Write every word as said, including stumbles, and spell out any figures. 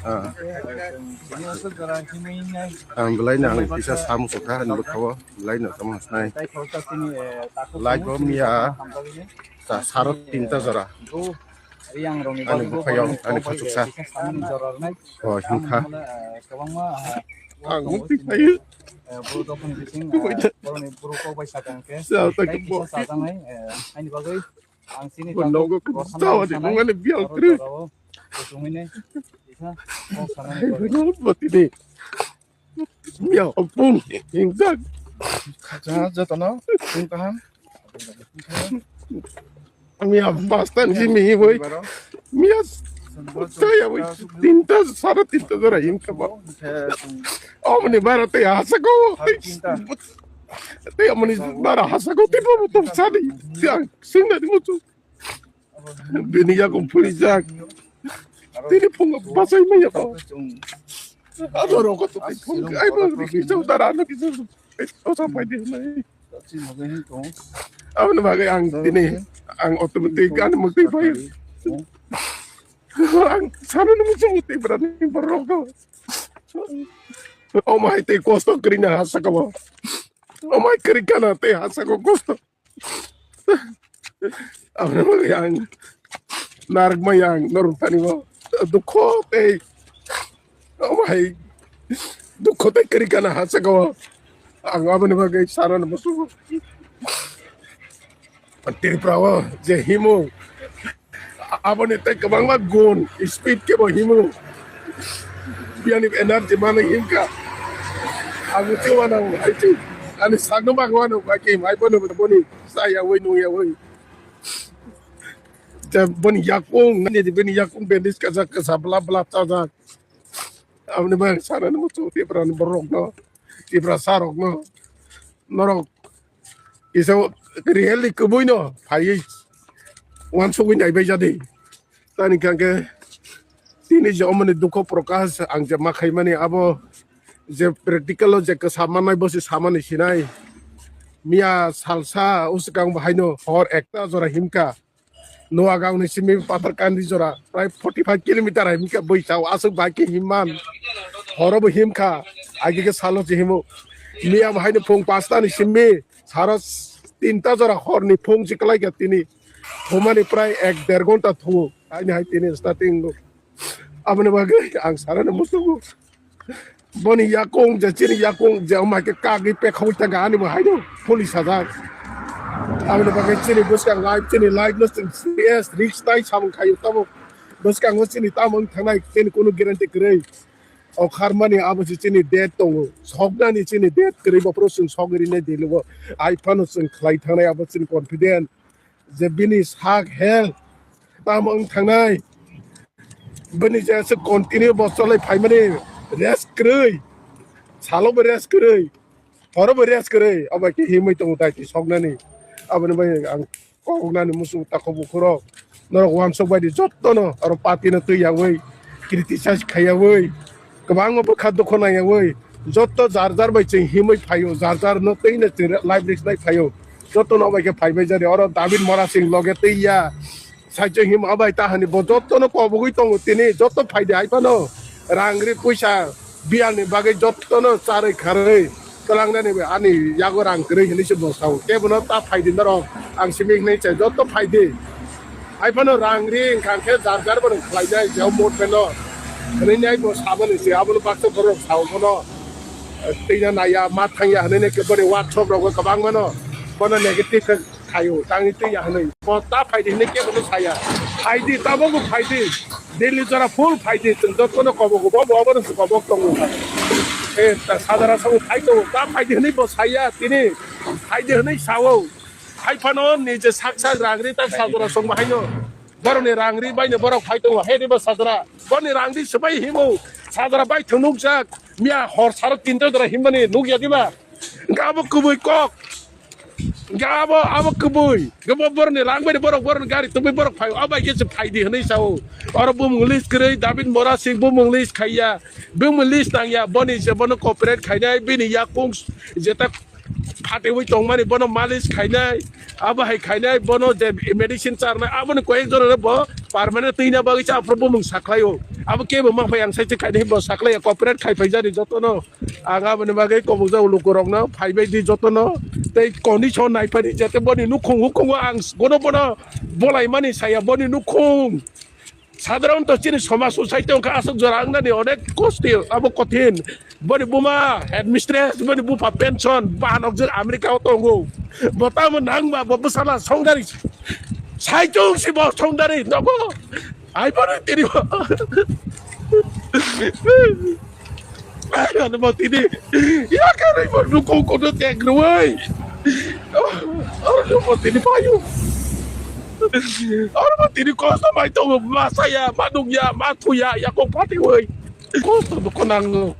Ah. Ang belai no ang kisa sam sukha, ang bwkha o belai no tamo hasnai. Lai bo miya ta saro tinta jora. Ani bwkha o ani khachuksa. O hinkha. Ang mukti phaio. Kubaina. Sa ta kebo. Ang chini nogo kisa wadi mangani bial kre. Mati de. Miya opung hingjak. Jotono pung kaham. Miya pastan si mihi boi. Miya saya boi. Tinta, sara tinta jora hinkha ba. Omni bara te hasako. Te omni bara hasako te bo to sadi. Yang sinda di mutu. Bini yago phurijak. Tini phungo bachai maya ko. Abo roko to phung ai bo riki jang dara no kisa. Osa pai di nai. Aboni bagwi ang tini ang automatic ani mukti pai. Ang sana no musu mukti berani borok to. O mai te kosto krina hasako. O mai krikana te hasako kosto. Aboni bagwi ang narwkma yang norok tani bo dukho tei omo hai dukho tei kwrwi gana ha saka o. Ang aboni bagwi sana no musugo. Tripura o je himo aboni tei kwbangma gun speed kebo himo. Biyani energy mano himka. Ang uti wanang hai chi. Ani sagno bagwano ba ke mai bono boni saya woi nung ya woi. Ja boni yakung nani di boni yakung bendis kaja kasa bla bla ta ja. Aboni ba sana no musu Tripura ni borok no. Tripura sarok no. Norok isa really kubui no phai wansugwi nai bai jadi. Tani kangke tini je omoni dukho prokash ang je ma khaimani abo je practical o je kwsa mannai bo se samani sinai. Miya salsa usukang bo haino hor ekta jora himka. Noagang ni simi Pathar Kandi jora prai forty five kilometer hai himka bui sao aswk bai khe himman. Horo bo himkha agi khe salo se himo. Miya bo haino phung pasta ni simi saro tinta jora hor ni phung si kwlai kha tini. Thumani prai ek der ghonta thuo. Aini hai tini starting o. Aboni bagwi ang sana no musugo. Boni yakung je chini yakung je ma ke kagwi pekhawi ta gani bo haino police sajak. Aboni bagwi chini bwskang life chini life no chwng serious risk tai samung khayo tamo. Bwskango chini tamo wng thangnai chini kunu guarantee kwrwi. O kharmani abo se chini date tongo. Soknani chini date kwrwi bo phuru chwng sogwi rinai dilo. Ai phano chwng khlai thangnai abo chini confident. Je bini sak hel tamo wng thangnai. Bini je se continue bo cholai phaimani rest kwrwi. Salo bo rest kwrwi. Horo bo rest kwrwi. Abo khe himwi tongo tai ti soknani. Aboni bai ang koknani musu takhuk bukhurok. Norok wansuk bai di jottono aro party no twi yawi criticize khaiyawi. Kwbangma bwkha dukhu naiyawi jotto jar jar bai chwng himwi phaio, jar jar no twi no chwng life risk nai phaio. Jotto no bai khe phaibai jari oro David Mora Singh loge twi ya. Saichung him abai ta hani bo jotto no kobogwi tongo tini jotto phaidi hai phano rang ri puisa biyal ni bagwi jotto no charwi kharwi twlangnani bai ani yago rang kwrwi hinwi se bo sao. Kebono ta phaidi norok ang simi hinwi chai jotto phaidi. Hai phano rang ri wngkha khe jar jar bono khlainai je mot pheno. Hwnwi nai bo saboni se abono baksa borok sao bono. Twi na naiya ma thangya hwnwi nai khe boni workshop rogo kwbang mano. Bono negative khe khaio tangwi twi ya hwnwi. Bo ta phaidi hwnwi kebono saya. Phaidi tabok bo phaidi. Delhi jora full phaidi chwng jotto no kobok bo bo abono kobok tongo. E ta sadara sao phai tongo ta phaidi hwnwi bo saya tini. Phaidi hwnwi sao. Hai phano ni je sak sak rang ri tak sajra song bahaino. Borok ni rang ri bai ni borok phai tongo. He ri ba sajra. Boni rang ri swbai himo. Sajra bai thung nuk jak. Miya hor saro tinta jora himbani nuk ya diba. Ga bo kubui kok. Ga bo abo kubui. Ga bo borok ni rang bai ni borok borok ni gari tubui borok phai. Abai ke se phai di hwnwi sao. Oro bumung list kwrwi David Mora Singh bumung list khaiya. Bumung list nang ya. Boni je bono cooperate khainai bini yakung jeta phatewi tongmani bono malis khainai, abo hai khainai, bono je medicine charnai, aboni koyek jora bo Permanent twi na bagwi sa aphuru bumung saklai o. Abo kebo mang phai ang sai se kaini bo saklai ya, cooperate khai phai jani jotono. Ang aboni bagwi kobok jago luku rokno phai bai di jotono. Tei condition nai phani jete boni nukhung hukhungo ang bono bono bolai mani saya boni nukhung. Sadharanto chini somaj society wngkha aswk jora wngnani onek kosti abo kothin. Boni buma headmistress, boni bupha pension, bahanok jwk America o tongo. Bo tamo nangma bo bwsala songdari. Saichung si bo songdari nogo. Ai boni tini bo. Ai boni bo tini. Ya kare bo nuko kono tek roi. Oro bo tini payu. Oro bo tini kosto bai tongo masaya, manukya, mathuya, yakok pati oi. Kosto bo konang.